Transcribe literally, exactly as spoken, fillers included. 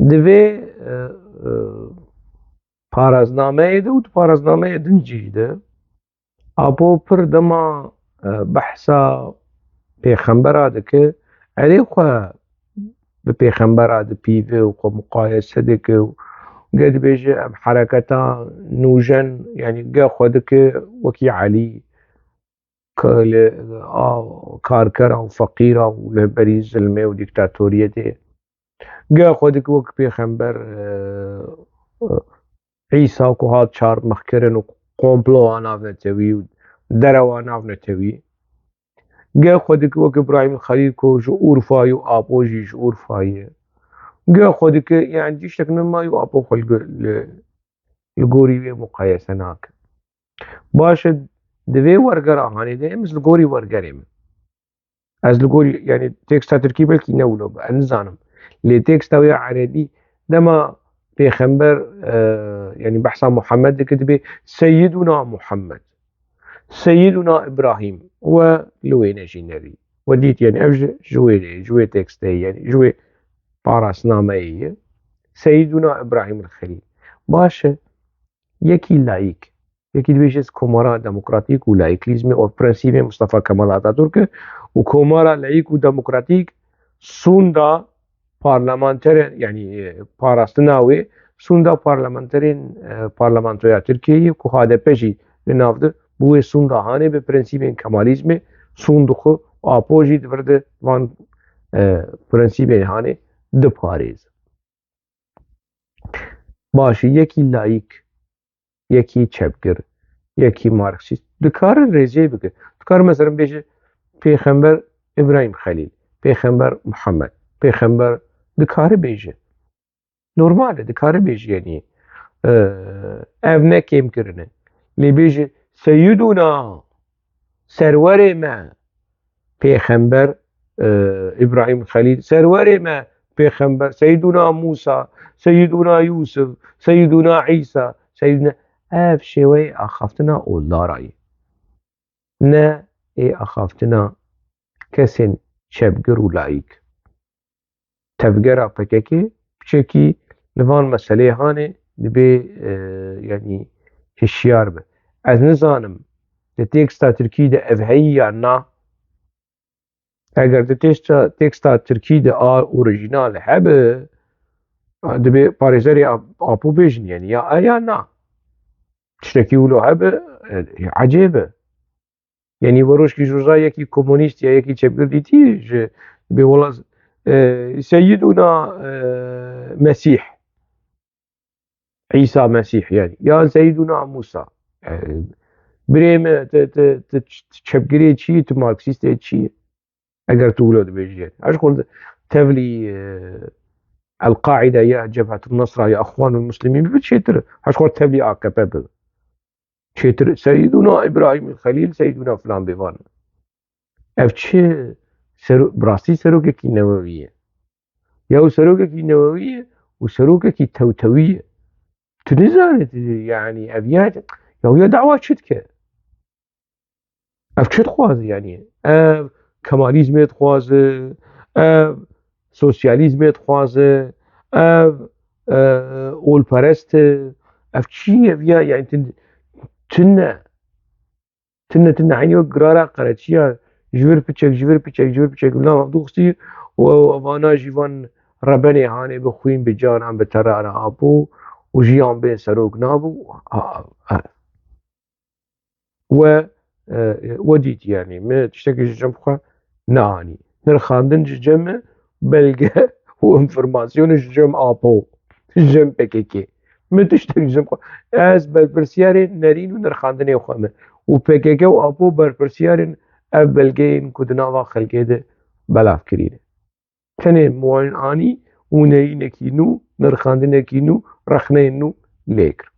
Di vê e, e, paraznameyê de û di paraznameyê din jî de Apo pir dema e, behsa pêxembera dike, erê xwe bi pêxembera dipîve û xwe muqayese dike û ge dibêje em hereketa nûjen, yanî ge xwe dike wekî Elî, ka-, li, a, karkera û feqîra û li berî zilmê û dîktatoriyetê. Ge xwe dike wek pêxember, e, e, Îsa ku hat çarmixkirin û komploa navnetewî û derewa navnetewî. Ge xwe dike wek Îbrahîm Xelîl ku ji Urfayê û Apo jî ji Urfayê. Ge xwe dike, yani tiştek nema û Apo xwe li, li, li gorî wê muqayese nake. Baş e, di vê wergera hanê de em li gorî wergerê me. Ez li gorî, yani teksta tirkî belkî ne wilo be, ez nizanim. Lê teksta wê erebî dema pêxember, e, yani behsa Muhammed dike dibê Seyyiduna Muhammed, Seyyiduna Ibrahim we li wêne jî nebî. We dît, yani ev ji, ji wê, ji wê tekstê ye, yani ji wê parasnameyê ye. Seyyiduna Ibrahim el-Xelîl. Baş e, yekî layîk, yekî dibêje ez komara demokratîk û layîklîzmê û prensîbê Mustafa Kemal Atatürk e û komara layîk û demokratîk sûnda parlamenterên, yanî, e, parastina wê sûnda parlamenterên, e, parlamentoya Tirkiyeyê ku H D P jî li nav de bi wê sûnda hanê bi prensîbên Kemalizmê sûnd dixwe û Apo jî di vir de van, e, prensîbên hanê diparêze. Baş e, yekî layîk, yekî çepgir, yekî marksîst dikare rêzê bike. Dikare mesela bêje pêxember Îbrahîm Xelîl, pêxember Muhammed, pêxember dikare bêje. Normal e, dikare bêje, yanî, e, ev ne kêmkirin e. Lê bêje Seyyiduna, serwerê me, pêxember, e, Îbrahîm Xelîl, serwerê me, pêxember, Seyyiduna Mûsa, Seyyiduna Yûsif, Seyyiduna Îsa, Seyyiduna, ev şêweyê axaftina oldara ye. Ne ê axaftina kesên çepgir û layîk. Tevgera P K K piçekî li van meseleyê hanê dibê, e, yanî hişyar be. Ez nizanim di teksta tirkî de ev heyî ya na. Eger di teksta, teksta tirkî de a orîjînal hebe, dibê parêzerê Ap-, Apo bêjin, yanî ya e ya na. Tiştekî wilo hebe, e, ecêb e. Yanî we rojkî ji roja yekî komunîst ya yekî çepgir dîtî ji bê wela, e, Seyyiduna, e, Mesîh. Îsa Mesîh yanî. Ya Seyyiduna Musa. E, birê me, tu, tu, tu ç-, çepgirê çi yî, tu marksîstê çi yî? Eger tu wilo dibêjî yanî. Her ji xwe tevlî, e, El-Qaîde ya Cebhetun Nusra ya Îxwanul Muslimîn bibe çêtir. Her ji xwe tevlî A K P bibe. Çêtir Seyyiduna Îbrahîm Xelîl, Seyyiduna filan bêvan. Ev çi sero-, bi rastî serokekî newewî ye? Ya û serokekî newewî ye û serokekî tewtewî ye. Tu nizanî, tu, yanî ev ya, ya, ya dawa çi dike? Ev çi dixwaze yanî? Ev Kemalîzmê dixwaze, ev sosyalîzmê dixwaze, ev, e, olperest e, ev çi ye, ev ya, yanî tu, tune, tune, tune, eynî wek girara qereçiya, ji vir piçek, ji vir piçek, ji vir piçek, li nav dixistî û ev, evana jî van rebenê hanê bi xwîn, bi canan, bi terara Apo û jiyan bên serok nabû. A, a, a. We, e, we dît, yanî min tiştekî ji cem xwe neanî. Nirxandin ji cem min, belge û înformasyonê ji cem Apo, ji cem P K K. Min tiştek ji cem xwe. Ez berpirsiyarên nerîn û nirxandinê xwe me. Û P K K û Apo berpirsiyarên ev belgeyên ku di nava xelkê de belav kirî ne. Tenê min wan anî û neyînekî nû, nirxandinekî nû, rexneyên nû lê kir.